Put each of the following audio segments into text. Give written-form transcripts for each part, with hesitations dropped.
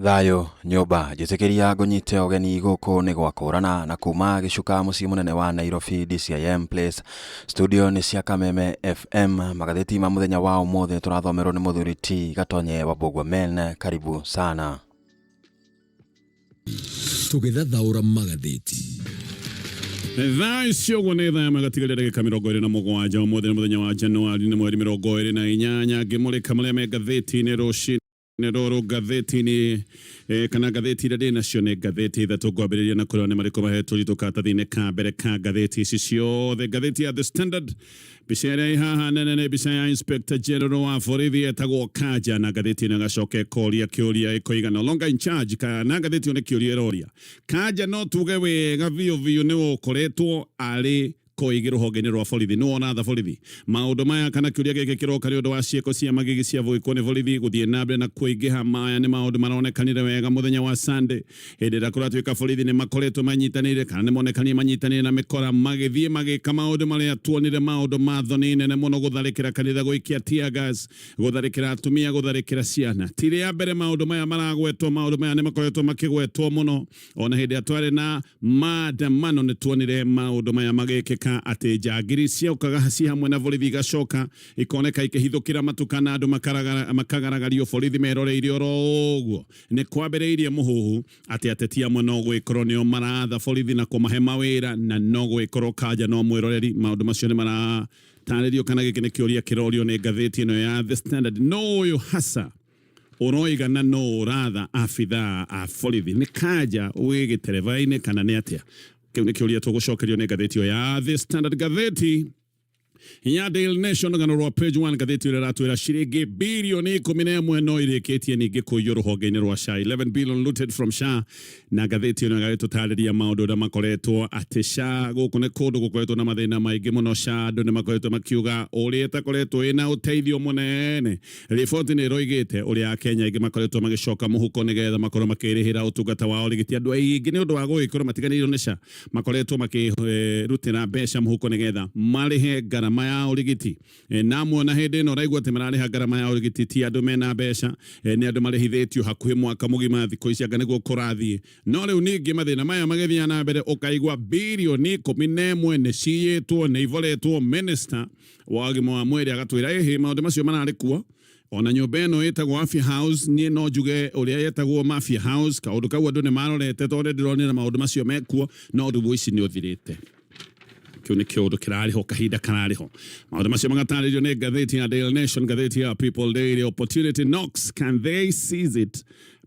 Thayũ nyũmba njĩtĩkĩria ngũnyite ũgeni gũkũ nĩ gwakũrana na kuma gĩcuka mũciĩ mũnene wa Nairobi DCIM Place studio nĩ cia Kameme FM magathĩti ma mũthenya wa ũmũthĩ tũrathomerwo nĩ mũthuri T Gatonye wa Mbũgua Men karibu sana. Tũgĩthathaũra magathĩti. Thaa icio ũguo nĩ thaa ĩmwe gatigaria ndagĩka 27. Ũmũthĩ nĩ mũthenya wa Januari nĩ mweri 28. Ngĩmũrĩka marĩa me ngathĩti-inĩ rũcinĩ rũrũ ngathĩti-inĩ kana ngathĩti iria ndĩ nacio nĩ ngathĩti ithatũ. Ngwambĩrĩria na kũrora nĩ marĩkũ mahetwo ritũ karatathi-inĩ ka mbere ka ngathĩti ici ciothe. Ngathĩti ya The Standard, mbica ĩrĩa ĩ haha nene nĩ mbica ya Inspector General wa borithi etagwo Kanja, na ngathĩti ĩno ĩgacoka ĩkoria kĩũria ĩkoiga no longer in charge, kana ngathĩti ĩyo nĩ kĩũria ĩroria Kanja no tuge wega biũ biũ nĩwe ũkoretwo arĩ koigi rũhonge-inĩ rwa borithi. Nĩwe ũratha borithi maũndũ maya, kana kĩũria gĩkĩ kĩroka nĩ ũndũ wa ciĩko cia magigi cia gwĩkwo nĩ borithi gũthiĩ na mbere na kũingĩha. Maya nĩ maũndũ maronekanire wega mũthenya wa Sunday hĩndĩ ĩrĩa kũratuĩka borithi nĩ makoretwo manyitanĩire kana nĩ monekanire manyitanĩire na mĩkora magĩthiĩ magĩka maũndũ marĩa tuonire, maũndũ ma thoni nene mũno, gũtharĩkĩra kanitha, gũikia tear gas, gũtharĩkĩra atumia, gũtharĩkĩra ciana. Ti rĩa mbere maũndũ maya maragwetwo, maũndũ maya nĩ makoretwo makĩgwetwo mũno. Ona hĩndĩ ĩrĩa twarĩ na maandamano nĩ tuonire maũndũ maya magĩkĩka, atĩ njangiri ciokaga ci hamwe na borithi igacoka ikoneka ikĩhithũkĩra matuka na andũ makagaragario borithi meroreire oro ũguo. Nĩ kwambĩrĩirie mũhuhu atĩ ateti amwe no gwĩkorwo nĩo maratha borithi na kũmahe mawĩra, na no gwĩkorwo Kanja no mwĩroreri. Maũndũ macio nĩ maratarĩrio, kana gĩkĩ nĩ kĩũria kĩrorio nĩ ngathĩti ĩno ya The Standard. No ũyũ hasa ũroiga na no ũratha abithaa a borithi nĩ Kanja wĩ gĩtereba-inĩ kana nĩ atĩa? Kĩu nĩ kĩũria tũgũcokerio nĩ ngathĩti ĩyo ya The Standard. Ngathĩti ya Daily Nation rũgano rwa page 1, ngathĩti ĩrĩa ĩratwĩra ciringi birioni 11 no irĩkĩtie ningĩ kũiywo rũhonge-inĩ rwa SHA, 11 billion looted from SHA. Na ngathĩti ĩno ĩgagĩtũtarĩria maũndũ ũrĩa makoretwo atĩ SHA gũkũ nĩ kũndũ gũkoretwo na mathĩna maingĩ mũno. SHA andũ nĩ makoretwo makiuga ũrĩa ĩtakoretwo ĩna ũteithio mũnene. Riboti nĩ ĩroigĩte ũrĩa Akenya aingĩ makoretwo magĩcoka mũhuko nĩgetha makorwo makĩrĩhĩra ũtungata wa ũrigiti. Andũ aingĩ nĩ ũndũ wa gũgĩkorwo matiganĩirio nĩ SHA makoretwo makĩrutĩra mbeca mũhuko nĩgetha marĩhe ngarama ya ũrigiti. Na amwe ona hĩndĩ ĩno ũraigua atĩ mararĩha ngarama ya ũrigiti ti andũ mena mbeca, nĩ andũ marĩhithĩtio hakuhĩ mwaka mũgima thikũ ici anga nĩguo kũrathiĩ. No rĩu ningĩ mathĩna maya magĩthiaga na mbere ũkaigua birioni 11 nĩ ciyĩtwo, nĩ iboretwo. Minister wa ũgima wa mwĩrĩ agatwĩra ĩhĩ maũndũ macio mararĩ kuo. Ona nyũmba ĩno ĩtagwo Afya House, niĩ no njuge ũrĩa yetagwo Mafia House, kaũndũ kau andũ nĩ marorete tondũ nĩ ndĩronire maũndũ macio mekuo, no rĩu ũici nĩ ũthirĩte. Kĩu nĩ kĩũndũ kĩrarĩho kahinda kararĩho. Maũndũ macio magatarĩrio nĩ ngathĩti ya Daily Nation. Ngathĩti ya People Daily, opportunity knocks, can they seize it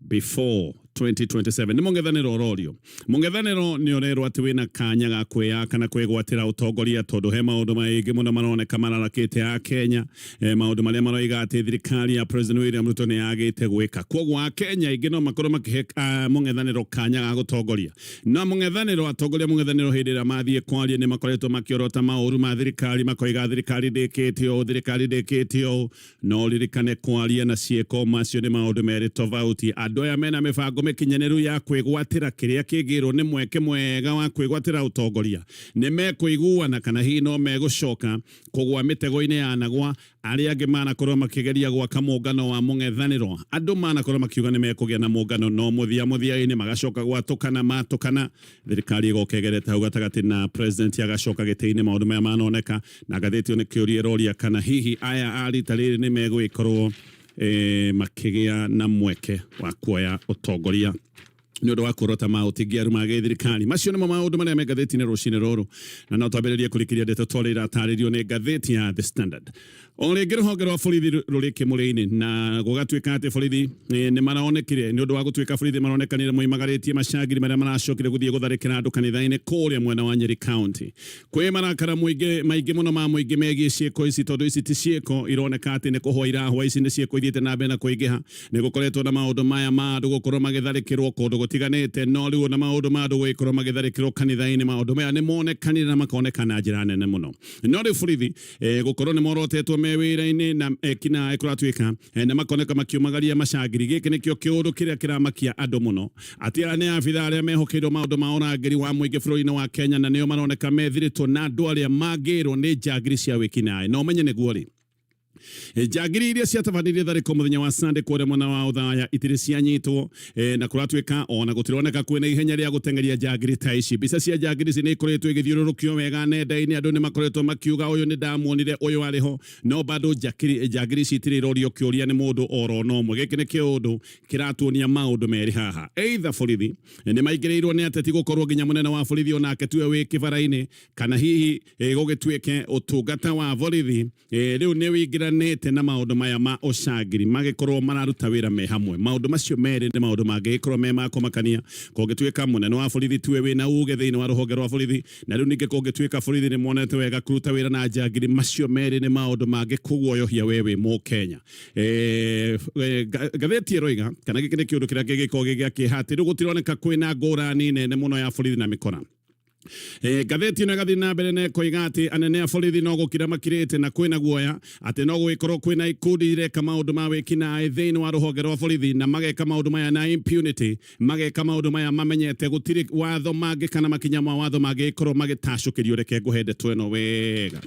before 2027? Nĩ mũng'ethanĩro ũrorio. Mũng'ethanĩro nĩ ũrerwo atĩ wĩna kanya ga kwĩyaka na kwĩgwatĩra ũtongoria, tondũ he maũndũ maingĩ mũno maroneka mararakĩte a Kenya, maũndũ marĩa maroiga atĩ thirikari ya President William Ruto nĩ yagĩte gwĩka. Kwoguo a Kenya aingĩ no makorwo makĩhe mũng'ethanĩro kanya ga gũtongoria. Na mũng'ethanĩro, atongoria mũng'ethanĩro hĩndĩ ĩrĩa mathiĩ kwaria nĩ makoretwo makĩorota maũru ma thirikari, makoiga thirikari ndĩkĩte ũũ, thirikari ndĩkĩte ũũ. No ũririkane kwaria na ciĩko macio nĩ maũndũ merĩ tofauti. Andũ aya mena mĩbango mĩkinyanĩru ya kwĩgwatĩra kĩrĩa kĩngĩrwo nĩ mweke mwega wa kwĩgwatĩra ũtongoria. Nĩ mekũiguana kana hihi no megũcoka kũgwa mĩtego-inĩ ya anagwa arĩa angĩ manakorwo makĩgeria gwaka mũngano wa mũng'ethanĩro. Andũ manakorwo makiuga nĩ mekũgĩa na mũngano no mũthia mũthia-inĩ magacoka gwatũkana matũkana, thirikari ĩgoka ĩgerete hau gatagatĩ na president agacoka gĩtĩ-inĩ. Maũndũ maya manoneka na ngathĩti ĩyo nĩ kĩũria ĩroria kana hihi aya a rita rĩrĩ nĩ megũgĩkorwo makĩgĩa na mweke wa kuoya ũtongoria nĩ ũndũ wa kuorota maũtingiaru ma gĩthirikari. Macio nĩmo maũndũ marĩa me ngathĩti-inĩ rũcinĩ rũrũ, na no twambĩrĩrie kũrikĩria ndeto ta ũrĩa iratarĩrio nĩ ngathĩti ya The Standard. O rĩngĩ rũhonge rwa borithi rũrĩ kĩmũrĩ-inĩ, na gũgatuĩka atĩ borithi nĩ maronekire, nĩ ũndũ wa gũtuĩka borithi maronekanire moimagarĩtie macangiri marĩa maracokire gũthiĩ gũtharĩkĩra andũ kanitha-inĩ kũrĩa mwena wa Nyeri County. Kwĩ marakara mũingĩ maingĩ mũno ma mũingĩ megiĩ ciĩko ici, tondũ ici ti ciĩko ironeka atĩ nĩ kũhwa irahwa, ici nĩ ciĩko ithiĩte na mbere na kũingĩha. Nĩ gũkoretwo na maũndũ maya ma andũ gũkorwo magĩtharĩkĩrwo kũndũ gũtiganĩte, no rĩu ona maũndũ ma andũ gũgĩkorwo magĩtharĩkĩrwo kanitha-inĩ, maũndũ maya nĩ monekanire na makoneka na njĩra nene mũno. No rĩu borithi gũkorwo nĩ morotetwo me wĩra-inĩ na ekinaĩ kũratuĩka na makoneka makiumagaria macangiri, gĩkĩ nĩkĩo kĩũndũ kĩrĩa kĩramakia andũ mũno, atĩ aya nĩ abithaa arĩa mehokeirwo maũndũ ma ũrangĩri wa mũingĩ bũrũri-inĩ wa Kenya, na nĩo maroneka methirĩtwo na andũ arĩa mangĩrwo nĩ njangiri cia wĩkinaĩ. Na ũmenye nĩguo rĩ. Njangiri iria ciatabanirie tharĩko mũthenya wa Sunday kũrĩa mwena wa Othaya itirĩ cianyitwo, na kũratuĩka ona gũtironeka kwĩna ihenya rĩa gũteng'eria njangiri ta ici. Mbica cia njangiri ici nĩ ikoretwo igĩthiũrũrũkio wega nenda-inĩ, andũ nĩ makoretwo makiuga ũyũ nĩ ndamuonire, ũyũ arĩ ho, no bado njangiri ici itirĩ irorio kĩũria nĩ mũndũ oro na ũmwe. Gĩkĩ nĩ kĩũndũ kĩratuonia maũndũ merĩ haha, either borithi nĩ maingĩrĩirwo nĩ ateti gũkorwo nginya mũnene wa borithi onake tiwe wĩ kĩbara-inĩ, kana hihi gũgĩtuĩke ũtungata wa borithi rĩu nĩ wĩingĩranĩte na maũndũ maya ma ũcangiri, magĩkorwo mararuta wĩra me hamwe. Maũndũ macio merĩ nĩ maũndũ mangĩgĩkorwo me ma kũmakania, kũngĩtuĩka mũnene wa borithi tiwe wĩna uge thĩinĩ wa rũhonge rwa borithi, na rĩu ningĩ kũngĩtuĩka borithi nĩ monete wega kũruta wĩra na njangiri. Macio merĩ nĩ maũndũ mangĩkũguoyohia we wĩ Mũkenya. Ngathĩti ĩroiga kana gĩkĩ nĩ kĩũndũ kĩrĩa kĩngĩkorwo gĩ gĩa kĩeha, atĩ rĩu gũtironeka kwĩna ngũrani nene mũno ya borithi na mĩkora. Ngathĩti ĩno ĩgathiĩ na mbere na ĩkoiga atĩ anene a borithi no gũkira makirĩte na kwĩna guoya atĩ no gũgĩkorwo kwĩna ikundi ireka maũndũ ma wĩkinaĩ thĩinĩ wa rũhonge rwa borithi, na mageka maũndũ maya na impunity, mageka maũndũ maya mamenyete gũtirĩ watho mangĩ kana makinya ma watho mangĩgĩkorwo magĩtacũkĩrio. Reke ngũhe ndeto ĩno wega.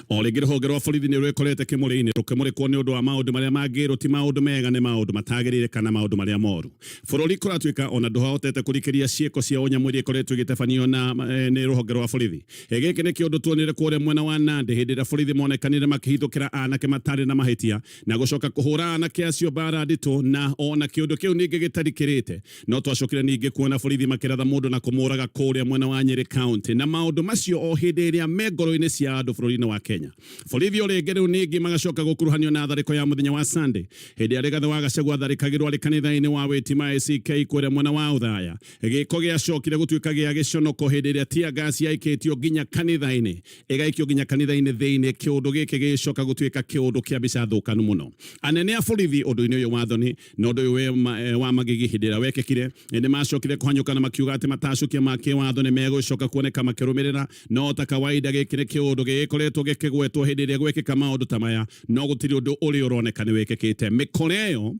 O rĩngĩ rũhonge rwa borithi nĩ rwĩkorete kĩmũrĩ-inĩ rũkĩmũrĩkwo nĩ ũndũ wa maũndũ marĩa mangĩrwo ti maũndũ mega, nĩ maũndũ matagĩrĩire kana maũndũ marĩa moru. Bũrũri kũratuĩka ona ndũhotete kũrikĩria ciĩko cia ũnyamũ iria ikoretwo igĩtabanio na nĩ rũhonge rwa borithi. Gĩkĩ nĩ kĩũndũ tuonire kũrĩa mwena wa Nandi hĩndĩ ĩrĩa borithi monekanire makĩhithũkĩra anake matarĩ na mahĩtia na gũcoka kũhũra anake acio mbara nditũ, na ona kĩũndũ kĩu ningĩ gĩtarikĩrĩte no twacokire ningĩ kuona borithi makĩratha mũndũ na kũmũraga kũrĩa mwena wa Nyĩrĩ County, na maũndũ macio o hĩndĩ ĩrĩa me ngoro-inĩ cia andũ bũrũri-inĩ wa Kenya. Borithi o rĩngĩ rĩu ningĩ magacoka gũkuruhanio na tharĩko ya mũthenya wa Sunday hĩndĩ ĩrĩa Rigathĩ wa Gachagua atharĩkagĩrwo arĩ kanitha-inĩ wa Wĩtima ACK kũrĩa mwena wa Othaya. Gĩko gĩacokire gũtuĩka gĩa gĩconoko hĩndĩ ĩrĩa tear gas yaikĩtio nginya kanitha-inĩ, ĩgaikio nginya kanitha-inĩ thĩinĩ, kĩũndũ gĩkĩ gĩgĩcoka gũtuĩka kĩũndũ kĩa mbica thũkanu mũno. Anene a borithi ũndũ-inĩ ũyũ wa thoni na ũndũ ũyũ wa magigi hĩndĩ ĩrĩa wekĩkire nĩ macokire kũhanyũka na makiuga atĩ matacũkia ma kĩwatho nĩ megũcoka kuoneka makĩrũmĩrĩra, no ta kawaida gĩkĩ nĩ kĩũndũ gĩgĩkoretwo gĩkĩgwetwo hĩndĩ ĩrĩa gwekĩka maũndũ ta maya, no gũtirĩ ũndũ ũrĩ ũroneka nĩ wĩkĩkĩte. Mĩkora ĩyo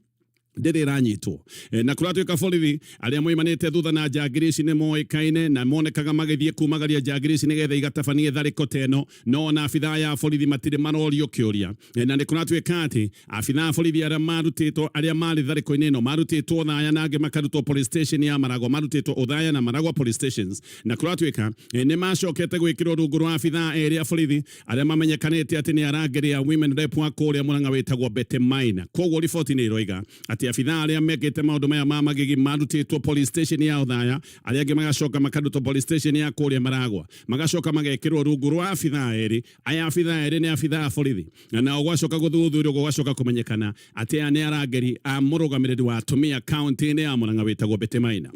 ndĩrĩ ĩranyitwo. Na kũratuĩka borithi arĩa moimanĩte thutha na njangiri ici nĩ moĩkaine na monekaga magĩthiĩ kumagaria njangiri ici nĩgetha igatabanie tharĩko ta ĩno, no ona abithaa ya borithi matirĩ marorio kĩũria. Na nĩ kũratuĩka atĩ abithaa a borithi arĩa marutĩtwo, arĩa marĩ tharĩko-inĩ ĩno marutĩtwo Othaya na angĩ makarutwo police station ya Maragwa, marutĩtwo Othaya na Maragwa police stations, na kũratuĩka nĩ macokete gwĩkĩrwo rungu rwa abithaa erĩ a borithi arĩa mamenyekanĩte atĩ nĩ arangĩri a women rep wa kũrĩa Murang'a wĩtagwo Betty Maina. Koguo riboti nĩ ĩroiga atĩ abithaa arĩa mekĩte maũndũ maya ma magigi marutĩtwo police station ya Othaya, arĩa angĩ magacoka makarutwo police station ya kũrĩa Maragwa, magacoka magekĩrwo rungu rwa abithaa erĩ. Aya abithaa erĩ nĩ abithaa a borithi, na nao gwacoka gũthuthurio gũgacoka kũmenyekana atĩ aya nĩ arangĩri a mũrũgamĩrĩri wa atumia kaunti-inĩ ya Murang'a wĩtagwo Betty Maina.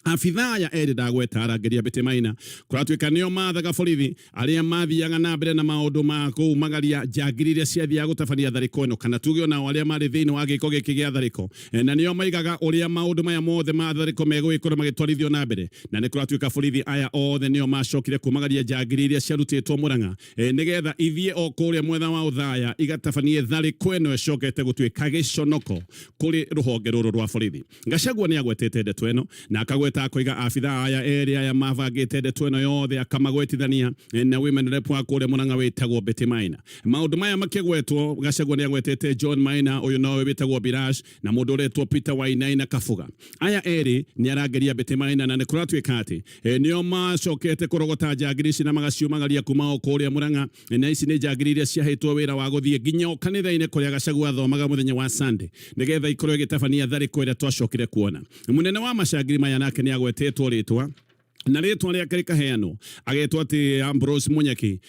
Abithaa aya erĩ ndagweta arangĩri a Betty Maina kũratuĩka nĩo mathaga borithi arĩa mathiaga na mbere na maũndũ ma kũumagaria njangiri iria ciathiaga gũtabania tharĩko ĩno, kana tuge onao arĩa marĩ thĩinĩ wa gĩko gĩkĩ gĩa tharĩko, na nĩo maigaga ũrĩa maũndũ maya mothe ma tharĩko megũgĩkorwo magĩtwarithio na mbere. Na nĩ kũratuĩka borithi aya othe nĩo macokire kumagaria njangiri iria ciarutĩtwo Murang'a nĩgetha ithiĩ o kũrĩa mwena wa Othaya igatabanie tharĩko ĩno ĩcokete gũtuĩka gĩconoko kũrĩ rũhonge rũrũ rwa borithi. Gachagua nĩ agwetete ndeto ĩno na akagweta akoiga abithaa aya erĩ aya mabangĩte ndeto ĩno yothe, akamagwetithania na women rep wa kũrĩa Murang'a wĩtagwo Betty Maina. Maũndũ maya makĩgwetwo, Gachagua nĩ agwetete John Maina, ũyũ nowe wĩtagwo Birash, na mũndũ ũretwo Peter Wainaina Kabuga. Aya erĩ nĩ arangĩria Betty Maina, na nĩ kũratuĩka atĩ nĩo macokete kũrogota njangiri ici na magaciumagaria kuma o kũrĩa Murang'a, na ici nĩ njangiri iria ciahetwo wĩra wa gũthiĩ nginya o kanitha-inĩ kũrĩa Gachagua athomaga mũthenya wa Sunday nĩgetha ikorwo ĩgĩtabania tharĩko ĩrĩa twacokire kuona. Mũnene wa macangiri maya nake nĩ agwetetwo rĩtwa, na rĩtwa rĩake rĩkaheanwo agetwo atĩ Ambrose Munyaki,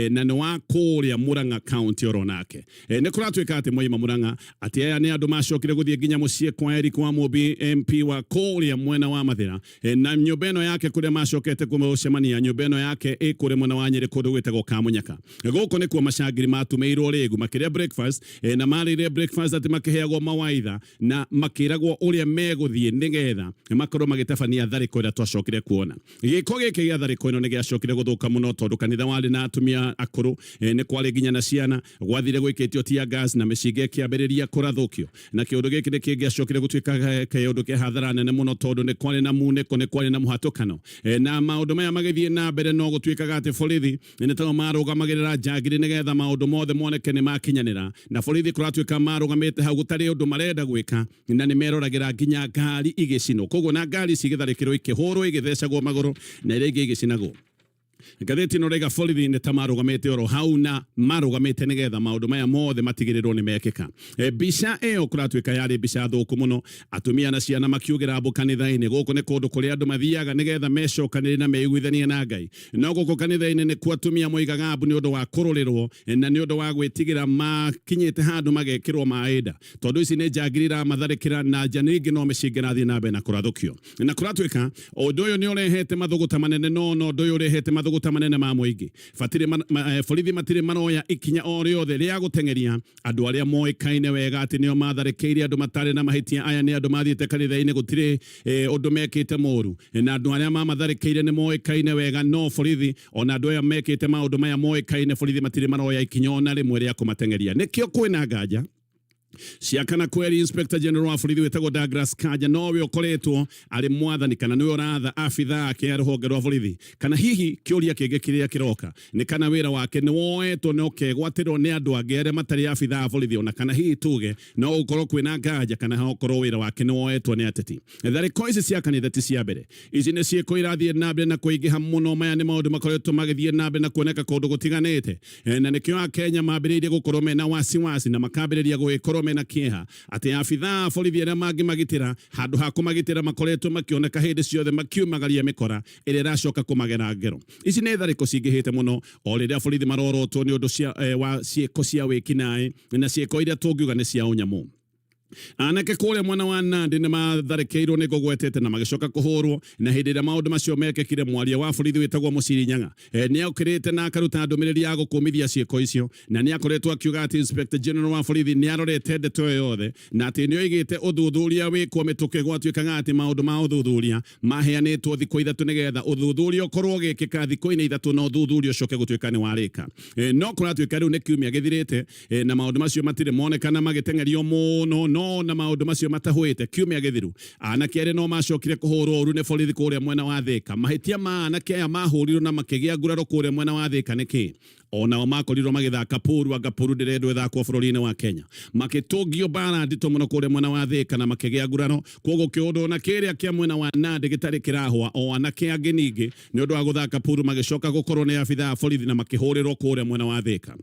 na nĩ wa kũrĩa Murang'a County oro nake. Nĩ kũratuĩka atĩ moima Murang'a atĩ aya nĩ andũ macokire gũthiĩ nginya mũciĩ kwa Eric wa Mũmbi, MP wa kũrĩa mwena wa Mathĩra, na nyũmba ĩno yake kũrĩa macokete kũcemania, nyũmba ĩno yake ĩ kũrĩa mwena wa Nyĩrĩ kũndũ gwĩtagwo Kamunyaka. Gũkũ nĩkuo macangiri matumĩirwo rĩgu makĩrĩa breakfast, na marĩire breakfast atĩ makĩheagwo mawaitha na makĩragwo ũrĩa megũthiĩ nĩgetha makorwo magĩtabania tharĩko ĩrĩa twacokire kuona. Gĩko gĩkĩ gĩa tharĩko ĩno nĩ gĩacokire gũthũka mũno tondũ kanitha warĩ na atumia akũrũ, nĩ kwarĩ nginya na ciana, gwathire gwĩkĩtio tear gas na mĩcinga ĩkĩambĩrĩria kũrathũkio. Na kĩũndũ gĩkĩ nĩ kĩngĩacokire gũtuĩka kĩũndũ kĩa hathara nene mũno tondũ nĩ kwarĩ na munĩko, nĩ kwarĩ na mũhatũkano. Na maũndũ maya magĩthiĩ na mbere no gũtuĩkaga atĩ borithi nĩ tao marũgamagĩrĩra njangiri nĩgetha maũndũ mothe moneke nĩ makinyanĩra. Na borithi kũratuĩka marũgamĩte hau gũtarĩ ũndũ marenda gwĩka na nĩ meroragĩra nginya ngari igĩcinwo. Koguo na ngari ici igĩtharĩkĩrwo ikĩhũrwo igĩthecagwo magũrũ na iria ingĩ igĩcinagwo. Ngathĩti ĩno raiga borithi nĩ ta marũgamĩte oro hau na marũgamĩte nĩgetha maũndũ maya mothe matigĩrĩrwo nĩ mekĩka. Mbica ĩyo kũratuĩka yarĩ mbica thũku mũno, atumia na ciana makiugĩra mbu kanitha-inĩ. Gũkũ nĩ kũndũ kũrĩa andũ mathiaga nĩgetha mecokanĩrie na meiguithanie na Ngai. No gũkũ kanitha-inĩ nĩkuo atumia moigaga mbu nĩ ũndũ wa kũrũrĩrwo na nĩ ũndũ wa gwĩtigĩra makinyĩte handũ magekĩrwo maĩ nda. Tondũ ici nĩ njangiri iramatharĩkĩra na nja ningĩ no mĩcinga ĩrathiĩ na mbere na kũrathũkio. Na kũratuĩka ũndũ ũyũ nĩ ũrehete mathũgũta manene, no na ũndũ ũyũ ũrehete mathũgũta manene ma mũingĩ. Batirĩ borithi matirĩ maroya ikinya o rĩothe rĩa gũteng'eria andũ arĩa moĩkaine wega atĩ nĩo matharĩkĩire andũ matarĩ na mahĩtia. Aya nĩ andũ mathiĩte kanitha-inĩ, gũtirĩ ũndũ mekĩte mũru, na andũ arĩa mamatharĩkĩire nĩ moĩkaine wega, no borithi ona andũ aya mekĩte maũndũ maya moĩkaine, borithi matirĩ maroya ikinya ona rĩmwe rĩa kũmateng'eria. Nĩkĩo kwĩna nganja cia kana kweri Inspector General wa borithi wĩtagwo Douglas Kanja nowe ũkoretwo arĩ mwathani kana nĩwe ũratha abithaa ake a rũhonge rwa borithi, kana hihi kĩũria kĩngĩ kĩrĩa kĩroka nĩ kana wĩra wake nĩ woetwo na ũkegwatĩrwo nĩ andũ angĩ arĩa matarĩ abithaa a borithi, ona kana hihi tuge no gũkorwo kwĩna nganja kana okorwo wĩra wake nĩ woetwo nĩ ateti. Tharĩko ici cia kanitha ti cia mbere, ici nĩ ciĩko irathiĩ na mbere na kũingĩha mũno. Maya nĩ maũndũ makoretwo magĩthiĩ na mbere na kuoneka kũndũ gũtiganĩte, na nĩkĩo Akenya mambĩrĩirie gũkorwo mena wasiwasi na makambĩrĩria gũgĩkorwo mena kĩeha atĩ abithaa a borithi arĩa mangĩmagitĩra handũ ha kũmagitĩra makoretwo makĩoneka hĩndĩ ciothe makiumagaria mĩkora ĩrĩa ĩracoka kũmagera ngero. Ici nĩ tharĩko cingĩhĩte mũno o rĩrĩa borithi marorotwo nĩ ũndũ wa ciĩko cia wĩkinaĩ na ciĩko iria tũngiuga nĩ cia ũnyamũ. Anake kũrĩa mwena wa Nandi nĩ matharĩkĩirwo nĩ ngũgwetete na magĩcoka kũhũrwo, na hĩndĩ ĩrĩa maũndũ macio mekĩkire mwaria wa borithi wĩtagwo Mũciri Nyaga nĩ okĩrĩte na akaruta ndũmĩrĩri ya gũkũmithia ciĩko icio, na nĩ akoretwo akiuga atĩ Inspector General wa borithi nĩ arorete ndeto ĩyo yothe na atĩ nĩ oigĩte ũthuthuria wĩkwo mĩtũkĩ. Gwatuĩkaga atĩ maũndũ ma ũthuthuria maheanĩtwo thikũ ithatũ nĩgetha ũthuthuria ũkorwo ũgĩkĩka thikũ-inĩ ithatũ na ũthuthuria ũcoke gũtuĩka nĩ warĩka. No kũratuĩka rĩu nĩ kiumia gĩthirĩte na maũndũ macio matirĩ monekana magĩteng'erio mũno, no na maũndũ macio matahũĩte kiumia gĩthiru anake erĩ no macokire kũhũrwo ũru nĩ borithi kũrĩa mwena wa Thĩka. Mahĩtia ma anake aya mahũrirwo na makĩgĩa nguraro kũrĩa mwena wa Thĩka nĩkĩ? Onao makorirwo magĩthaka puru, anga puru ndĩrendwo ĩthakwo bũrũri-inĩ wa Kenya. Makĩtũngio mbara nditũ mũno kũrĩa mwena wa Thĩka na makĩgĩa nguraro. Kwoguo kĩũndũ ona kĩrĩa kĩa mwena wa Nandi gĩtarĩ kĩrahũa, o anake angĩ ningĩ nĩ ũndũ wa gũthaka puru magĩcoka gũkorwo nĩ abithaa a borithi na makĩhũrĩrwo kũrĩa mwena wa Thĩka.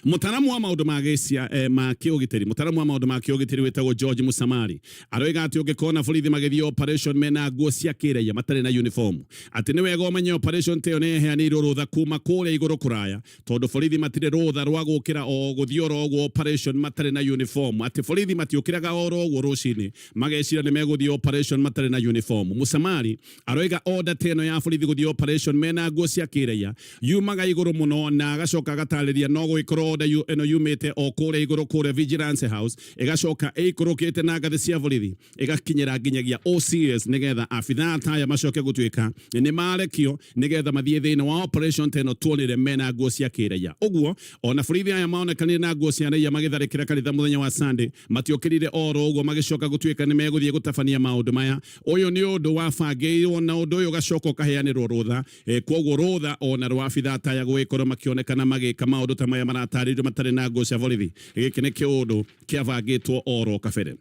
Mũtaramu wa maũndũ ma gĩcia ma kĩũgitĩri, mũtaramu wa maũndũ ma kĩũgitĩri wĩtagwo George Musamali aroiga atĩ ũngĩkona borithi magĩthiĩ operation mena nguo cia kĩraia matarĩ na uniform, atĩ nĩ wega ũmenye operation ta ĩyo nĩ ĩheanĩirwo rũtha kuma kũrĩa igũrũ kũraya, tondũ borithi matirĩ rũtha rwa gũkĩra o gũthiĩ oro ũguo operation matarĩ na uniform, atĩ borithi matiũkĩraga oro ũguo rũcinĩ mageciria nĩ megũthiĩ operation matarĩ na uniform. Musamali aroiga order ta ĩno ya borithi gũthiĩ operation mena nguo cia kĩraia yumaga igũrũ mũno, na agacoka agatarĩria no gũgĩkorwo order ĩno yumĩte o kũrĩa igũrũ kũrĩa Vigilance House, ĩgacoka ĩikũrũkĩte na ngathĩ cia borithi ĩgakinyĩra nginyagia OCS nĩgetha abithaa ta aya macoke gũtuĩka nĩ marekio nĩgetha mathiĩ thĩinĩ wa operation ta ĩno tuonire mena nguo cia kĩraia. Ũguo ona borithi aya maonekanire na nguo cia raia magĩtharĩkĩra kanitha mũthenya wa Sunday matiokĩrire oro ũguo magĩcoka gũtuĩka nĩ megũthiĩ gũtabania maũndũ maya. Ũyũ nĩ ũndũ wabangĩirwo na ũndũ ũyũ ũgacoka ũkaheanĩrwo rũtha. Kwoguo rũtha ona rwa abithaa ta aya gũgĩkorwo makĩonekana magĩka maũndũ ta maya maratarĩrio matarĩ na nguo cia borithi, gĩkĩ nĩ kĩũndũ kĩabangĩtwo oro kabere.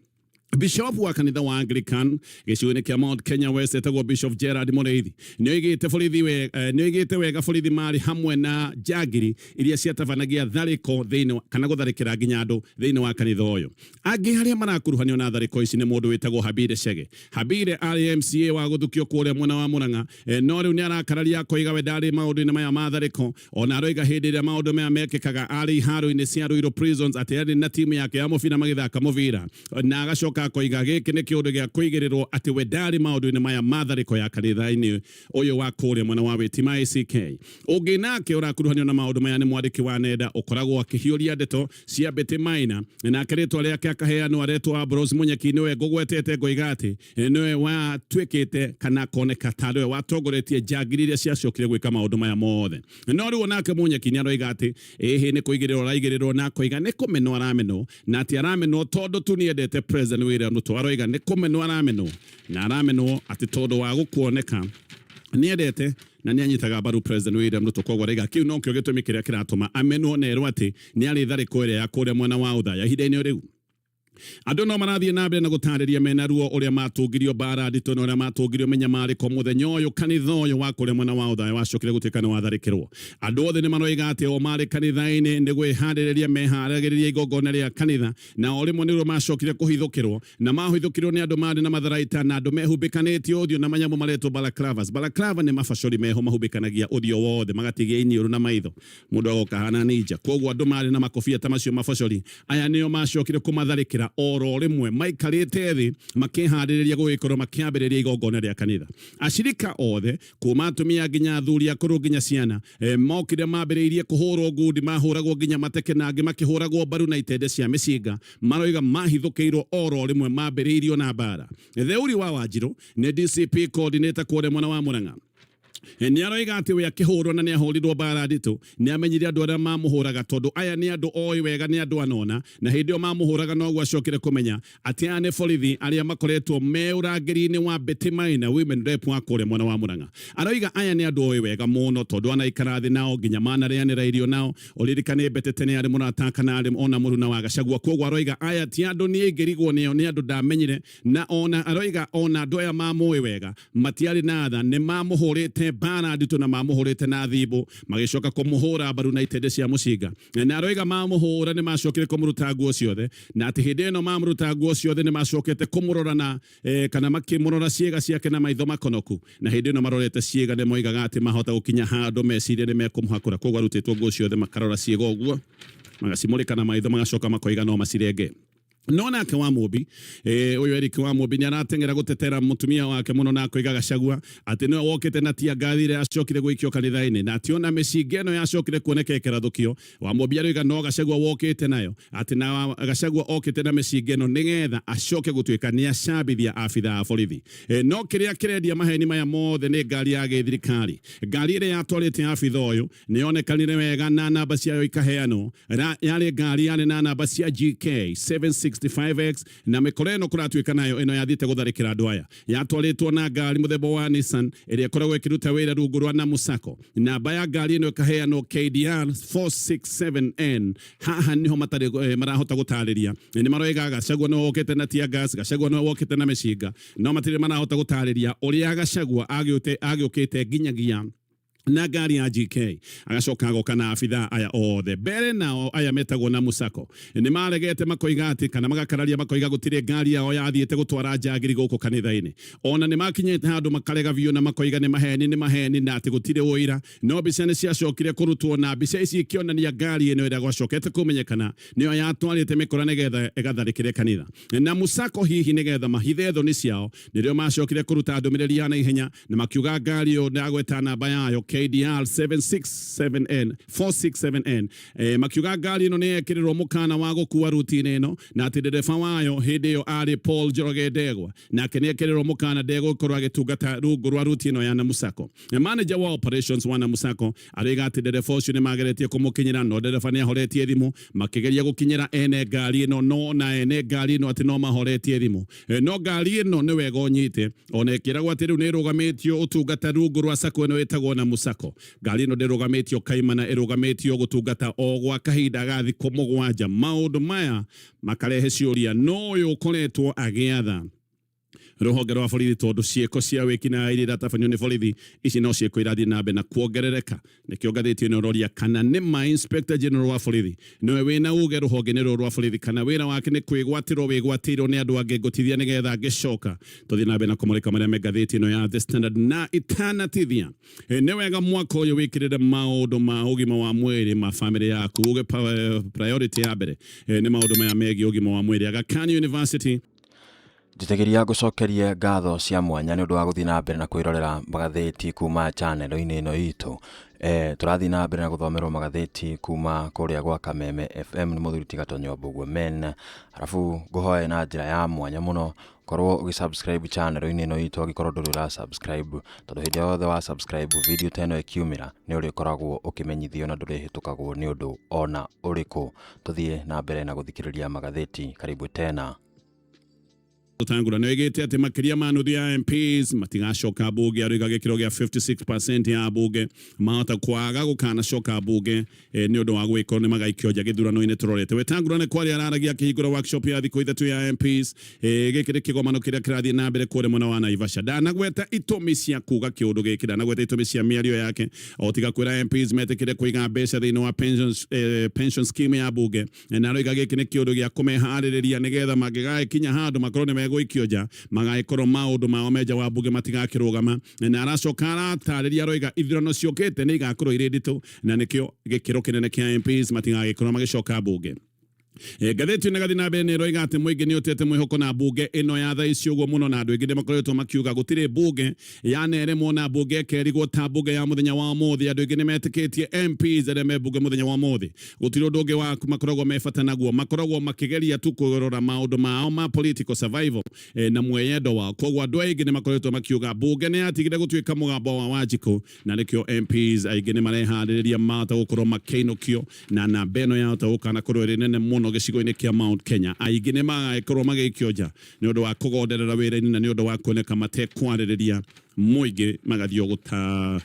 Bishop wa kanitha wa Anglican gĩcigo-inĩ kĩa Mount Kenya West etagwo Bishop Gerard Mũrĩithi nĩoigĩte borithi nĩoigĩte wega borithi marĩ hamwe na njangiri iria ciatabanagia tharĩko thĩinĩ kana gũtharĩkĩra nginya andũ thĩinĩ wa kanitha ũyũ. Angĩ arĩa marakuruhanio na tharĩko ici nĩ mũndũ wĩtagwo Habire Chege. Habire arĩ MCA wa gũthukio kũrĩa mwena wa Murang'a, no rĩu nĩarakararia akoiga we ndarĩ maũndũ-inĩ maya ma tharĩko. Ona aroiga hĩndĩ ĩrĩa maũndũ maya mekĩkaga arĩ iharo-inĩ cia Ruiru Prisons atĩ arĩ na timu yake ya mũbira magĩthaka mũbira, na agacoka Akoiga gĩkĩ nĩ kĩũndũ gĩa kũigĩrĩrwo atĩ we ndarĩ maũndũ-inĩ maya ma tharĩko ya kanitha-inĩ ũyũ wa kũrĩa mwena wa Wĩtima ACK. Ũngĩ nake ũrakuruhanio na maũndũ maya nĩ mwandĩki wa nenda ũkoragwo akĩhiũria ndeto cia Betty Maina, nake rĩtwa rĩake akaheanwo aretwo Ambrose Munyeki, nĩwe ngũgwetete ngoiga atĩ nĩwe watuĩkĩte kana akoneka ta nĩwe watongoretie njangiri iria ciacokire gwĩka maũndũ maya mothe. No rĩu onake Munyeki nĩ aroiga atĩ ĩhĩ nĩ kũigĩrĩrwo araigĩrĩrwo, na akoiga nĩ kũmenwo aramenwo, na atĩ aramenwo tondũ tu nĩendete President William Ruto. Aroiga nĩ kũmenwo aramenwo, na aramenwo atĩ tondũ wa gũkuoneka nĩendete na nĩanyitaga mbaru President William Ruto. Koguo araiga kĩu nokĩo gĩtũmi kĩrĩa kĩratũma amenwo na erwo atĩ nĩ arĩ tharĩko ĩrĩa ya kũrĩa mwena wa Othaya. Ihinda-inĩ rĩu andũ no marathiĩ na mbere na gũtarĩria mena ruo ũrĩa matũngirio mbara nditũ na ũrĩa matũngirio mĩnyamarĩko mũthenya ũyũ kanitha ũyũ wa kũrĩa mwena wa Othaya wacokire gũtuĩka nĩ watharĩkĩrwo. Andũ othe nĩ maroiga atĩ o marĩ kanitha-inĩ nĩ gwĩharĩrĩria meharagĩrĩria igongona rĩa kanitha, na o rĩmwe nĩruo macokire kũhithũkĩrwo, na mahithũkĩrwo nĩ andũ marĩ na matharaita na andũ mehumbĩkanĩtie ũthiũ na manyamũ maretwo balaclavas. Balaclava nĩ mabacori meho mahumbĩkanagia ũthiũ wothe magatigia iniũrũ na maitho, mũndũ agoka hana ninja. Koguo andũ marĩ na makobia ta macio mabacori aya nĩo macokire kũmatharĩkĩra oro rĩmwe maikarĩte thĩ makĩharĩrĩria gũgĩkorwo makĩambĩrĩria igongona rĩa kanitha. Acirika othe kuma atumia nginya athuri akũrũ nginya ciana mokire mambĩrĩirie kũhũrwo ngundi, mahũragwo nginya mateke na angĩ makĩhũragwo mbaru na itende cia mĩcinga. Maroiga mahithũkĩirwo oro rĩmwe mambĩrĩirio na mbara. Theuri wa Wanjirũ nĩ DCP coordinator kũrĩa mwena wa Murang'a, nĩ aroiga atĩ we akĩhũrwo na nĩ ahũrirwo mbara nditũ nĩ amenyire andũ arĩa mamũhũraga, tondũ aya nĩ andũ oĩ wega, nĩ andũ anona, na hĩndĩ ĩyo mamũhũraga noguo acokire kũmenya atĩ aya nĩ borithi arĩa makoretwo me ũrangĩri-inĩ wa Betty Maina women rep wa kũrĩa mwena wa Murang'a. Aroiga aya nĩ andũ oĩ wega mũno, tondũ anaikara thĩ nao nginya manarĩanĩra irio nao. Ũririkane Betty tene arĩ mũrata kana arĩ ona mũruna wa Gachagua. Koguo aroiga aya ti andũ niĩ ingĩrigwo nĩo, nĩ andũ ndamenyire, na ona aroiga ona andũ aya mamũĩ wega matiarĩ na tha, nĩ mamũhũrĩte mbara nditũ na mamũhũrĩte na thimũ, magĩcoka kũmũhũra mbaru na itende cia mũcinga. Na aroiga mamũhũra nĩ macokire kũmũruta nguo ciothe, na atĩ hĩndĩ ĩno mamũruta nguo ciothe nĩ macokete kũmũrora na kana makĩmũrora ciĩga ciake na maitho makonoku, na hĩndĩ ĩno marorete ciĩga nĩ moigaga atĩ mahota gũkinya handũ mecirie nĩ mekũmũhakũra. Koguo arutĩtwo nguo ciothe makarora ciĩga ũguo, magacimũrĩka na maitho, magacoka makoiga no macirenge. No nake wa Mũmbi ũyũ Eric wa Mũmbi nĩ arateng'era gũtetera mũtumia wake mũno, na akoiga Gachagua atĩ nĩwe wokĩte na tia ngathi ĩrĩa yacokire gũikio kanitha-inĩ, na atĩ ona mĩcinga ĩno yacokire kuoneka ĩkĩrathũkio. Wa Mũmbi aroiga no Gachagua wokĩte nayo, atĩ na Gachagua okĩte na mĩcinga ĩno nĩgetha acoke gũtuĩka nĩ acambithia abithaa a borithi. No kĩrĩa kĩrendia maheni maya mothe nĩ ngari ya gĩthirikari. Ngari ĩrĩa yatwarĩte abithaa ũyũ nĩ yonekanire wega na namba ciayo ikaheanwo. Yarĩ ngari yarĩ na namba cia GK 765X, na mĩkora ĩno kũratuĩka nayo ĩno yathiĩte gũtharĩkĩra andũ aya yatwarĩtwo na ngari mũthemba wa Nissan ĩrĩa ĩkoragwo ĩkĩruta wĩra rungu rwa Namusako. Namba ya ngari ĩno ĩkaheanwo KDR 467N. Haha niho matarĩ marahota gũtarĩria. Nĩ maroiga Gachagua nĩwe wokĩte na tear gas, Gachagua nĩwe wokĩte na mĩcinga, no matirĩ marahota gũtarĩria ũrĩa Gachagua agĩũkĩte nginyagia na ngari ya GK, agacoka agoka na abithaa aya othe mbere. Nao aya metagwo na Musako nĩ maregete, makoiga atĩ kana magakararia, makoiga gũtirĩ ngari yao yathiĩte gũtwara njangiri gũkũ kanitha-inĩ. Ona nĩ makinyĩte handũ makarega biũ na makoiga nĩ maheni, nĩ maheni, na atĩ gũtirĩ ũira. No mbica nĩ ciacokire kũrutwo, na mbica ici ikĩonania ngari ĩno ĩrĩa gwacokete kũmenyekana nĩyo yatwarĩte mĩkora nĩgetha ĩgatharĩkĩre kanitha. Na Musako hihi nĩgetha mahithe thoni ciao nĩrĩo macokire kũruta ndũmĩrĩri ya naihenya na makiuga ngari ĩyo ndagweta namba yayo KDR 767N 467N. Makiuga ngari ĩno nĩ yekĩrĩrwo mũkana wa gũkua ruti-inĩ ĩno, na atĩ ndereba wayo hĩndĩ ĩyo arĩ Paul Njoroge Ndegwa, nake nĩ ekĩrĩrwo mũkana ndegũkorwo agĩtungata rungu rwa ruti ĩno ya Namusako. Manager wa operations wa Namusako arĩga atĩ ndereba ũcio nĩ mageretie kũmũkinyĩra, no ndereba nĩ ahoretie thimũ. Makĩgeria gũkinyĩra ene ngari ĩno, no na ene ngari ĩno atĩ no mahoretie thimũ. No ngari ĩno nĩ wega ũnyite, ona ĩkĩragwo atĩ rĩu nĩ ĩrũgamĩtio ũtungata rungu rwa sako ĩno ĩtagwo na Musako, ngari ĩno ndĩrũgamĩtio kaimana, ĩrũgamĩtio gũtungata o gwa kahinda ga thikũ 7. Maũndũ maya makarehe ciũria, no ũyũ ũkoretwo agĩatha rũhonge rwa borithi, tondũ ciĩko cia wĩkinaĩ iria iratabanio nĩ borithi ici no ciĩko irathiĩ na mbere na kuongerereka. Nĩkĩo ngathĩti ĩno ĩroria kana nĩ ma Inspector General wa borithi nĩwe wĩna uge rũhonge-inĩ rũrũ rwa borithi, kana wĩra wake nĩ kwĩgwatĩrwo wĩgwatĩirwo nĩ andũ angĩ. Ngũtithia nĩgetha ngĩcoka tũthiĩ na mbere na kũmũrĩka marĩa me ngathĩti ĩno ya The Standard. Na itanatithia, nĩ wega mwaka ũyũ wĩkĩrĩre maũndũ ma ũgima wa mwĩrĩ ma famĩlĩ yaku, uge priority ya mbere nĩ maũndũ maya megiĩ ũgima wa mwĩrĩ. Aga Khan University. Njĩtĩkĩria ngũcokerie ngatho cia mwanya nĩ ũndũ wa gũthiĩ na mbere na kwĩrorera magathĩti kuma channel-inĩ ĩno itũ. Tũrathiĩ na mbere na gũthomerwo magathĩti kuma kũrĩa gwa Kameme FM nĩ mũthuri ti Gatonyo Mbũguo Men. Arabu ngũhoe na njĩra ya mwanya mũno korwo ũgĩ subscribe channel-inĩ ĩno itũ angĩkorwo ndũrĩ ũra subscribe, tondũ hĩndĩ yothe wa subscribe video ta ĩno ĩkiumĩra nĩ ũrĩkoragwo ũkĩmenyithio na ndũrĩhĩtũkagwo nĩ ũndũ ona ũrĩkũ. Tũthiĩ na mbere na gũthikĩrĩria magathĩti. Karibu tena. Wetangula nĩ oigĩte atĩ makĩria ma nuthu ya MPs matigacoka mbunge, aroiga gĩkĩro gĩa 56% ya mbunge mahota kwaga gũkanacoka mbunge nĩ ũndũ wa gwĩkorwo nĩ magaikio nja gĩthurano-inĩ tũrorete. Wetangula nĩ kwaria araragia akĩhingũra workshop ya thikũ 3 ya MPs. Gĩkĩ nĩ kĩgomano kĩrĩa kĩrathiĩ na mbere kũrĩa mwena wa Naivasha. Ndanagweta itũmi cia kuga kĩũndũ gĩkĩ, ndanagweta itũmi cia mĩario yake, o tiga kwĩra MPs metĩkĩre kũiga mbeca thĩinĩ wa pension scheme ya mbunge, na aroiga gĩkĩ nĩ kĩũndũ gĩa kũmeharĩrĩria nĩgetha mangĩgagĩkinya handũ makorwo nĩ megũikio nja, magagĩkorwo maũndũ mao me nja wa mbunge matigakĩrũgama. Na aracoka aratarĩria, aroiga ithurano ciũkĩte nĩ igakorwo irĩ nditũ, na nĩkĩo gĩkĩro kĩnene kĩa MPs matigagĩkorwo magĩcoka mbunge. Ngathĩti ĩno ĩgathiĩ na mbere nĩ ĩroiga atĩ mũingĩ nĩ ũtete mwĩhoko na mbunge ĩno ya thaa ici ũguo mũno, na andũ aingĩ nĩ makoretwo makiuga gũtirĩ mbunge yaneremwo na mbunge ĩkerigwo ta mbunge ya mũthenya wa ũmũthĩ. Andũ aingĩ nĩ metĩkĩtie MPs arĩa me mbunge mũthenya wa ũmũthĩ gũtirĩ ũndũ ũngĩ wa makoragwo me bata naguo, makoragwo makĩgeria tu kũrora maũndũ mao ma political survival na mweyendo wao. Koguo andũ aingĩ nĩ makoretwo makiuga mbunge nĩ yatigire gũtuĩka mũgambo wa Wanjikũ, na nĩkĩo MPs aingĩ nĩ mareharĩrĩria mahota gũkorwo makĩinũkio, na namba ĩno yahota gũkanakorwo ĩrĩ nene mũno gĩcigo-inĩ kĩa Mount Kenya. Aingĩ nĩ magagĩkorwo magĩikio nja nĩ ũndũ wa kũgonderera wĩra-inĩ na nĩ ũndũ wa kuoneka matekwarĩrĩria mũingĩ, magathiĩ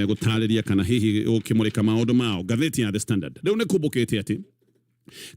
gũtarĩria kana hihi gũkĩmũrĩka maũndũ mao. Ngathĩti ya The Standard rĩu nĩ kumbũkĩte atĩ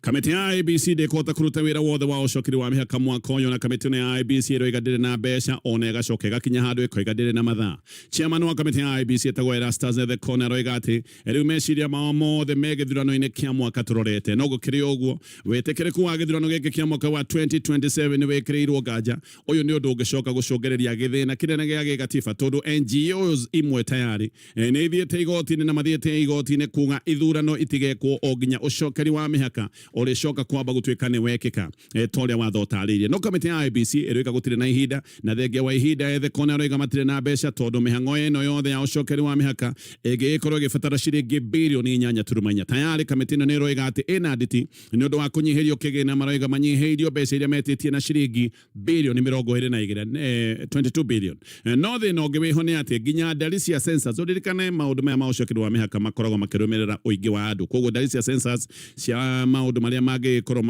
kamĩtĩ ya IEBC ndĩkũhota kũruta wĩra wothe wa ũcokeri wa mĩhaka mwaka ũyũ, na kamĩtĩ ĩno ya IEBC ĩroiga ndĩrĩ na mbeca, ona ĩgacoka ĩgakinya handũ ĩkoiga ndĩrĩ na mathaa. Chairman wa kamĩtĩ ya IEBC etagwo Erastus Ethekon aroiga atĩ rĩu meciria mao mothe me gĩthurano-inĩ kĩa mwaka tũrorete. No gũkĩrĩ ũguo, wĩtĩkĩrĩku wa gĩthurano gĩkĩ kĩa mwaka wa 2027 nĩ wĩkĩrĩirwo nganja. Ũyũ nĩ ũndũ ũngĩcoka gũcũngĩrĩria gĩthĩna kĩnene gĩa gĩgatiba, tondũ NGOs imwe tayari nĩ ithiĩte igoti-inĩ, na mathiĩte igoti-inĩ kuga ithurano itigekwo o nginya ũcokeri wa mĩhaka ũrĩcoka kwamba gũtuĩka nĩ wekĩka ta ũrĩa watho ũtarĩirie. No kamĩtĩ ya IEBC ĩroiga gũtirĩ na ihinda, na thengia wa ihinda Ethekon aroiga matirĩ na mbeca, tondũ mĩhang'o ĩno yothe ya ũcokeri wa mĩhaka ĩngĩgĩkorwo ĩgĩbatara ciringi birioni 8.4. Tayari kamĩtĩ ĩno nĩ ĩroiga atĩ ĩna nditi nĩ ũndũ wa kũnyihĩrio kĩgĩna, maroiga manyihĩirio mbeca iria metĩtie na ciringi birioni 22, 22 billion. No thĩna ũngĩ wĩho nĩ atĩ nginya ndari cia census, ũririkane maũndũ maya ma ũcokeri wa mĩhaka makoragwo makĩrũmĩrĩra ũingĩ wa andũ, koguo ndari cia census cia maũndũ marĩa mangĩgĩkorwo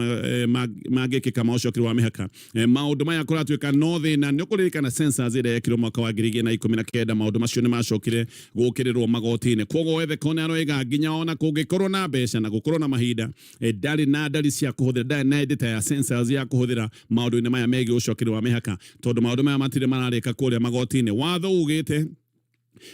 mangĩkĩka ma ũcokeri wa mĩhaka, maũndũ maya kũratuĩka no thĩna. Nĩ ũkũririkana census ĩrĩa yekirwo mwaka wa 2019, maũndũ macio nĩ macokire gũkĩrĩrwo magoti-inĩ. Koguo Ethekon aroiga nginya ona kũngĩkorwo na mbeca na gũkorwo na mahinda, ndarĩ na ndari cia kũhũthĩra, ndarĩ na data ya census ya kũhũthĩra maũndũ-inĩ maya megiĩ ũcokeri wa mĩhaka, tondũ maũndũ maya matirĩ mararĩka kũrĩa magoti-inĩ. Watho ugĩte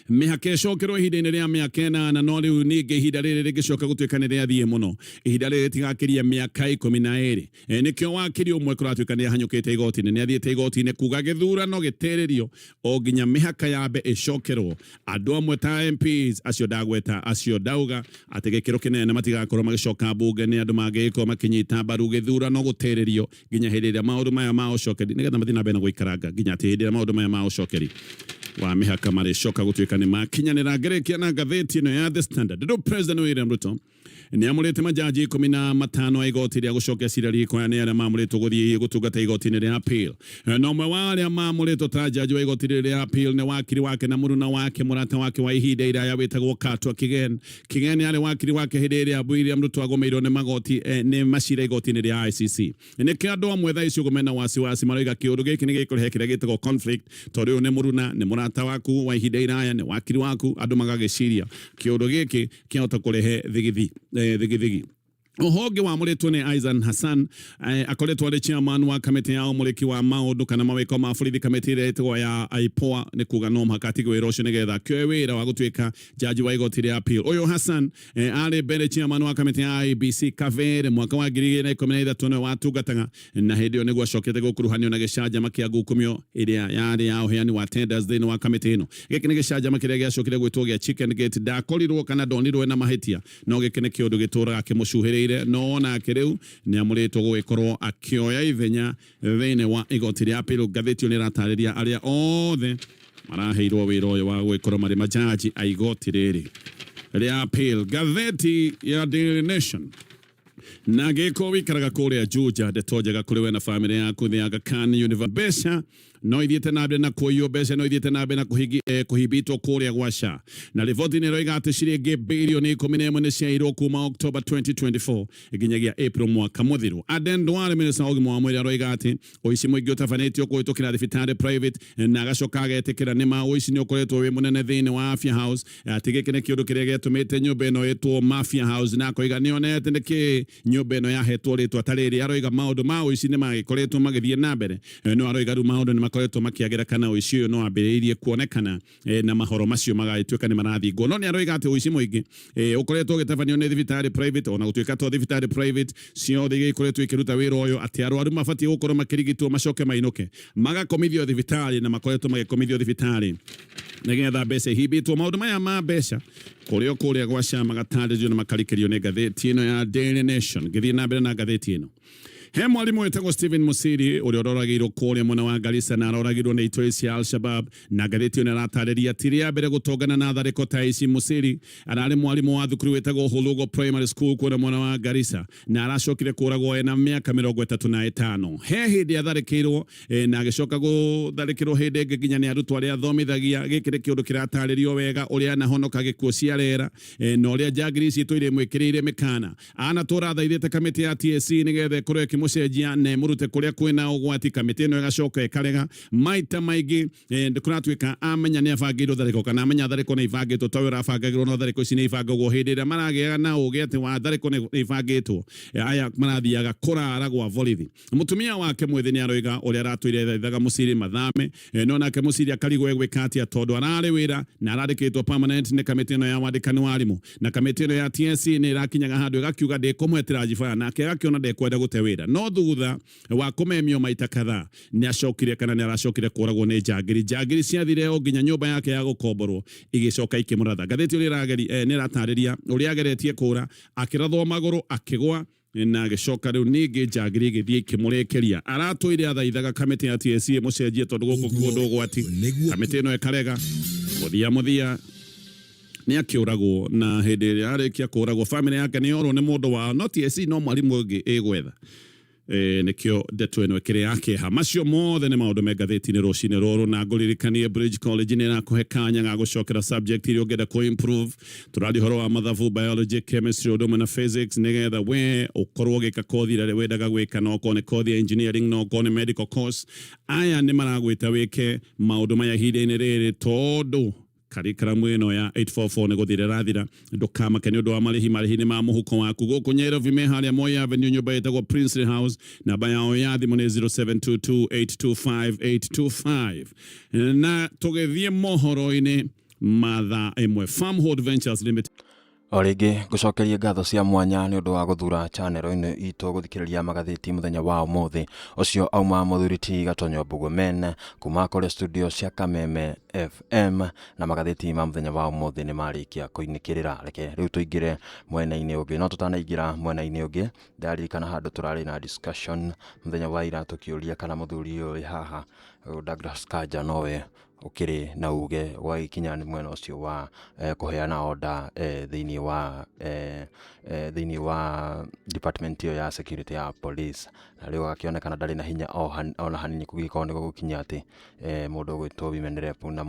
mĩhaka ĩcokerwo ihinda-inĩ rĩa mĩaka 8, no rĩu ningĩ ihinda rĩrĩ rĩngĩcoka gũtuĩka nĩ rĩathiĩ mũno, ihinda rĩrĩ rĩtigakĩria mĩaka 12. Nĩkĩo wakiri ũmwe kũratuĩka nĩ ahanyũkĩte igoti-inĩ, nĩ athiĩte igoti-inĩ kuga gĩthurano gĩtĩrĩrio o nginya mĩhaka yambe ĩcokerwo. Andũ amwe ta MPs acio ndagweta, acio ndauga atĩ gĩkĩro kĩnene matigakorwo magĩcoka mbunge, nĩ andũ mangĩgĩkorwo makĩnyita mbaru gĩthurano gũtĩrĩrio nginya hĩndĩ ĩrĩa maũndũ maya ma ũcokeri, nĩgetha mathiĩ na mbere na gũikaranga nginya atĩ hĩndĩ ĩrĩa maũndũ maya ma ũcokeri wa mĩhaka marĩcoka gũtuĩka nĩ makinyanĩra. Ngĩrĩkia na ngathĩti ĩno ya The Standard, rĩu President William Ruto nĩ amũrĩte majaji 15 a igoti rĩa gũcokia cira riko, aya nĩ arĩa mamũrĩtwo gũthiĩ gũtungata igoti-inĩ rĩa appeal. Na ũmwe wa arĩa mamũrĩtwo ta jaji wa igoti rĩrĩ rĩa appeal nĩ wakiri wake na mũruna wake, mũrata wake wa ihinda iraya wĩtagwo Katwa Kigen. Kigen arĩ wakiri wake hĩndĩ ĩrĩa William Ruto agũmĩirwo nĩ magoti, nĩ macira igoti-inĩ rĩa ICC. Nĩkĩo andũ amwe thaa ici ũguo mena wasiwasi, maroiga kĩũndũ gĩkĩ nĩ gĩkũrehe kĩrĩa gĩtagwo conflict, tondũ ũyũ nĩ mũruna, nĩ mũrata waku wa ihinda iraya, nĩ wakiri waku, andũ magagĩciria kĩũndũ gĩkĩ kĩahota kũrehe thigithigi. Ũhoro ũngĩ wamũrĩtwo nĩ Isaac Hassan, akoretwo arĩ chairman wa kamĩtĩ ya ũmũrĩki wa maũndũ kana mawĩko ma borithi, kamĩtĩ ĩrĩa ĩtagwo ya IPOA, nĩ kuga no mũhaka atige wĩra ũcio nĩgetha akĩoe wĩra wa gũtuĩka jaji wa igoti rĩa appeal. Ũyũ Hassan arĩ mbere chairman wa kamĩtĩ ya IEBC kabere mwaka wa 2013 nĩwe watungataga, na hĩndĩ ĩyo nĩguo acokete gũkuruhanio na gĩcanjama kĩa ngukumio ĩrĩa yarĩ ya ũheani wa tenders thĩinĩ wa kamĩtĩ ĩno. Gĩkĩ nĩ gĩcanjama kĩrĩa gĩacokire gwĩtwo gĩa Chicken Gate. Ndakorirwo kana ndonirwo ena mahĩtia, no gĩkĩ nĩ kĩũndũ gĩtũraga kĩmũcuhĩrĩire. Amũrũgamĩrĩire, no nake rĩu nĩ amũrĩtwo gũgĩkorwo akĩoya ithenya thĩinĩ wa igoti rĩa appeal. Ngathĩti ĩyo nĩ ĩratarĩria arĩa othe maraheirwo wĩra ũyũ wa gũgĩkorwo marĩ majaji a igoti rĩrĩ rĩa appeal. Ngathĩti ya Daily Nation na gĩko wikaraga kũrĩa Juja, ndeto njega kũrĩ we na famĩlĩ yaku. The Aga Khan University mbeca no ithiĩte na mbere na kũiywo, mbeca no ithiĩte na mbere na kũhibitwo kũrĩa gwa SHA, na riboti nĩ ĩroiga atĩ ciringi birioni 11 nĩ ciairwo kuma October 2024 nginyagia April mwaka mũthiru. Aden Duale, minista wa ũgima wa mwĩrĩ, aroiga atĩ ũici mũingĩ ũtabanĩtio kũhĩtũkĩra thibitarĩ private, na agacoka agetĩkĩra nĩ ma ũici nĩ ũkoretwo wĩ mũnene thĩinĩ wa Afya House, atĩ gĩkĩ nĩ kĩũndũ kĩrĩa gĩatũmĩte nyũmba ĩno ĩtwo Mafia House, na akoiga nĩ onete nĩkĩ nyũmba ĩno yahetwo rĩtwa ta rĩrĩ. Aroiga maũndũ ma ũici nĩ magĩkoretwo magĩthiĩ na mbere, no aroiga rĩu maũndũ nĩ makoretwo makĩagĩra kana ũici ũyũ no wambĩrĩirie kuonekana, na mahoro macio magagĩtuĩka nĩ marathingwo, no nĩ aroiga atĩ ũici mũingĩ ũkoretwo ũgĩtabanio nĩ thibitarĩ private, ona gũtuĩka to thibitarĩ private ciothe iria ikoretwo ikĩruta wĩra ũyũ, atĩ arwaru mabatiĩ gũkorwo makĩrigitwo macoke mainũke, magakomithio thibitarĩ, na makoretwo magĩkomithio thibitarĩ nĩgetha mbeca ihimbĩtwo. Maũndũ maya ma mbeca kũrĩa o kũrĩa gwa SHA magatarĩrio na makarikĩrio nĩ ngathĩti ĩno ya Daily Nation. Ngĩthiĩ na mbere na ngathĩti ĩno, he mwarimũ wĩtagwo Stephen Musiri ũrĩa ũroragĩirwo kũrĩa mwena wa Garissa na aroragirwo nĩ itoi cia Al-Shabab, na ngathĩti ĩno ĩratarĩria ti rĩa mbere gũtongana na tharĩko ta ici. Musiri ararĩ mwarimũ wa thukuru wĩtagwo Hulugo Primary School kũrĩa mwena wa Garissa, na aracokire kũragwo ena mĩaka 35. He hĩndĩ atharĩkĩirwo, na agĩcoka gũtharĩkĩrwo hĩndĩ ĩngĩ nginya nĩ arutwo arĩa athomithagia. Gĩkĩ nĩ kĩũndũ kĩratarĩrio wega ũrĩa anahonoka gĩkuũ cia rera, na ũrĩa njangiri ici itũire imwĩkĩrĩire mĩkana. Anatũra athaithĩte kamĩtĩ ya TSC nĩgetha ĩkorwo ĩkĩmũcenjia na ĩmũrute kũrĩa kwĩna ũgwati. Kamĩtĩ ĩno ĩgacoka ĩkarega maita maingĩ. Kũratuĩka amenya nĩ abangĩirwo tharĩko kana amenya tharĩko nĩ ibangĩtwo, tawe ũrabangagĩrwo, no tharĩko ici nĩ ibangagwo hĩndĩ ĩrĩa maragĩaga na ũgĩ atĩ wa tharĩko nĩ ibangĩtwo. Aya marathiaga kũrara gwa borithi. Mũtumia wake mwĩthĩ nĩ aroiga ũrĩa aratũire thaithaga Mũciri mathame, no nake Mũciri akarigwo egwĩka atĩa tondũ ararĩ wĩra na arandĩkĩtwo permanent nĩ kamĩtĩ ĩno ya wandĩkani wa arimũ, na kamĩtĩ ĩno ya TSC nĩ ĩrakinyaga handũ ĩgakiuga ndĩkũmũhe transfer, nake agakĩona ndekwenda gũte wĩra, no thutha wa kũmemio maita kadhaa nĩ acokire kana nĩ aracokire kũragwo nĩ njangiri. Njangiri ciathire o nginya nyũmba yake ya gũkomborwo, igĩcoka ikĩmũratha. Ngathĩti ĩrĩa nĩ ĩratarĩria ũrĩa ageretie kũra, akĩrathwo magũrũ, akĩgwa na agĩcoka rĩu ningĩ njangiri igĩthiĩ ikĩmũrĩkĩria. Aratũire athaithaga kamĩtĩ ya TSC ĩmũcenjie tondũ gũkũ kũndũ ũgwati. Kamĩtĩ ĩno ĩkarega. Mũthia mũthia nĩ akĩũragwo, na hĩndĩ ĩrĩa arĩkia kũragwo famĩlĩ yake nĩ yorwo nĩ mũndũ wao, no TSC no mwarimũ ũngĩ ĩgwetha. Nĩkĩo ndeto ĩno ĩkĩrĩ ya kĩeha. Macio mothe nĩ maũndũ me ngathĩti-inĩ rũcinĩ rũrũ, na ngũririkanie Bridge College nĩ ĩrakũhe kanya ga gũcokera subject iria ũngĩenda kũ improve. Tũraria ũhoro wa mathabu, biology, chemistry, ũndũ ũmwe na physics, nĩgetha we ũkorwo ũgĩka kothi ĩrĩa wendaga gwĩka, no okorwo nĩ kothi ya engineering, no okorwo nĩ medical course. Aya nĩ maragwĩta wĩke maũndũ maya ihinda-inĩ rĩrĩ, tondũ curriculum ĩno ya 844 nĩ gũthira ĩrathira. Ndũkamake nĩ ũndũ wa marĩhi, marĩhi nĩ ma mũhuko waku. Gũkũ Nyairobi me harĩa Moi Avenue, nyũmba ĩtagwo Princely House. Namba yao ya thimũ nĩ 0722825825. Na tũgĩthiĩ mohoro-inĩ ma thaa 1, Farmhold Ventures Limited. O rĩngĩ ngũcokerie ngatho cia mwanya nĩ ũndũ wa gũthura channel-inĩ itũ gũthikĩrĩria magathĩti mũthenya wa ũmũthĩ. Ũcio auma mũthuri ti Gatonyo Mbugumen kuma kũrĩa studio cia Kameme FM, na magathĩti ma mũthenya wa ũmũthĩ nĩ marĩkia kũinĩkĩrĩra. Reke rĩu tũingĩre mwena-inĩ ũngĩ, no tũtanaingĩra mwena-inĩ ũngĩ, ndaririkana handũ tũrarĩ na discussion mũthenya wa ira, tũkĩũria kana mũthuri ũyũ wĩ haha Douglas Kanja nowe ũkĩrĩ na uge gwagĩkinya nĩ mwena ũcio wa kũheana order thĩinĩ wa department ĩyo ya security ya police, na rĩu agakĩonekana ndarĩ na hinya ona hanini kũngĩkorwo nĩ gũgũkinya atĩ mũndũ ũgwĩtwo women rep na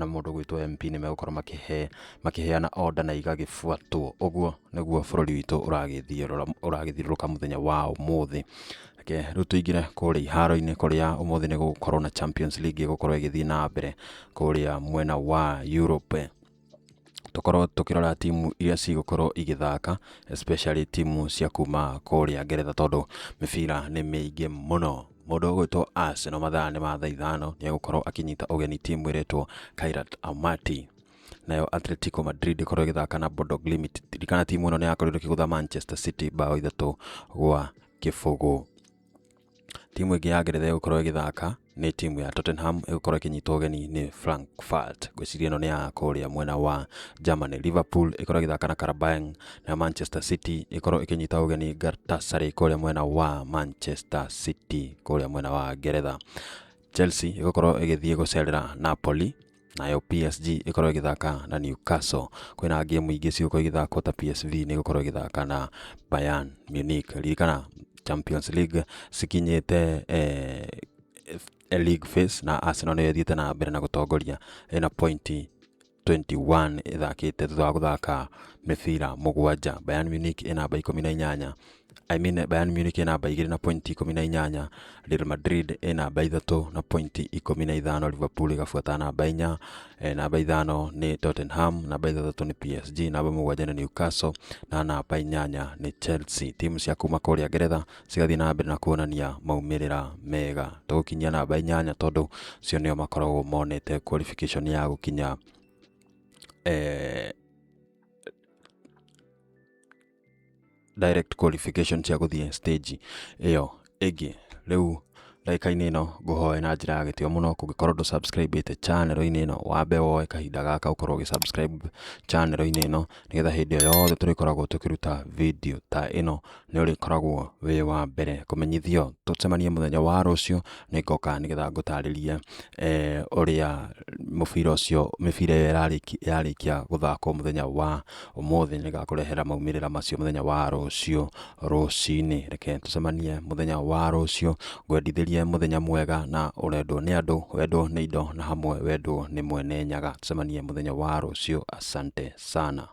mũndũ ũgwĩtwo MP nĩ megũkorwo makĩheana order na igagĩbuatwo. Ũguo nĩguo bũrũri witũ ũragĩthiũrũrũka mũthenya wa ũmũthĩ. Reke rĩu tũingĩre kũrĩa iharo-inĩ, kũrĩa ũmũthĩ nĩ gũgũkorwo na Champions League ĩgũkorwo ĩgĩthiĩ na mbere kũrĩa mwena wa Europe. Tũkorwo tũkĩrora timu iria cigũkorwo igĩthaka, especially timu cia kuma kũrĩa Ngeretha, tondũ mĩbira nĩ mĩingĩ mũno. Mũndũ ũgwĩtwo Arsenal mathaa nĩ ma thaa 5 nĩ egũkorwo akĩnyita ũgeni timu ĩretwo Kairat Almaty, nayo Atletico Madrid ĩkorwo ĩgĩthaka na Bodo Glimt. Ririkana timu ĩno nĩ yakorirwo ĩkĩgũtha Manchester City bao 3-0. Timu ĩngĩ ya Ngeretha ĩgũkorwo ĩgĩthaka nĩ timu ya Tottenham ĩgũkorwo ĩkĩnyitwo ũgeni nĩ Frankfurt. Ngwĩciria ĩno nĩ ya kũrĩa mwena wa Germany. Liverpool ĩkorwo ĩgĩthaka na Karabang, na Manchester City ĩkorwo ĩkĩnyita ũgeni Galatasaray kũrĩa mwena wa Manchester City kũrĩa mwena wa Ngeretha. Chelsea ĩgũkorwo ĩgĩthiĩ gũcerera Napoli, nayo PSG ĩkorwo ĩgĩthaka na Newcastle. Kwĩna game ingĩ cigũkorwo igĩthakwo ta PSV nĩ ĩgũkorwo ĩgĩthaka na Bayern Munich. Ririkana Champions League cikinyĩte league phase na Arsenal nĩyo ĩthiĩte na mbere na gũtongoria ĩna pointi 21 ĩthakĩte thutha wa gũthaka mĩbira 7. Bayern Munich ĩ namba 18, I mean Bayern Munich ĩ namba 2 na pointi 18, Real Madrid ĩ namba 3 na pointi 15, Liverpool ĩgabuata namba 4, namba 5 nĩ Tottenham, namba 6 nĩ PSG, namba 7 nĩ Newcastle na namba 8 nĩ Chelsea. Timu cia kuma kũrĩa Ngeretha cigathiĩ na mbere na kuonania maumĩrĩra mega. Tũgũkinyia namba 8 tondũ cio nĩo makoragwo monete qualification ya gũkinya direct qualification cia gũthiĩ stage ĩyo ĩngĩ. Rĩu ndagĩka-inĩ ĩno ngũhoe na njĩra ya gĩtĩo mũno, kũngĩkorwo ndũ subscribe ĩte channel-inĩ ĩno, wambe woe kahinda gaka ũkorwo ũgĩ subscribe channel-inĩ ĩno, nĩgetha hĩndĩ o yothe tũrĩkoragwo tũkĩruta video ta ĩno nĩ ũrĩkoragwo wĩ wa mbere kũmenyithio. Tũcemanie mũthenya wa rũciũ, nĩ ngoka nĩgetha ngũtarĩrie ũrĩa mũbira ũcio, mĩbira ĩyo yarĩkia gũthakwo mũthenya wa ũmũthĩ, nĩngakũrehera maumĩrĩra macio mũthenya wa rũciũ rũcinĩ. Reke tũcemanie mũthenya wa rũciũ, ngwendithĩrie mũthenya mwega na ũrendwo nĩ andũ, wendwo nĩ indo na hamwe wendwo nĩ mwene Nyaga. Tũcemanie mũthenya wa rũciũ, asante sana.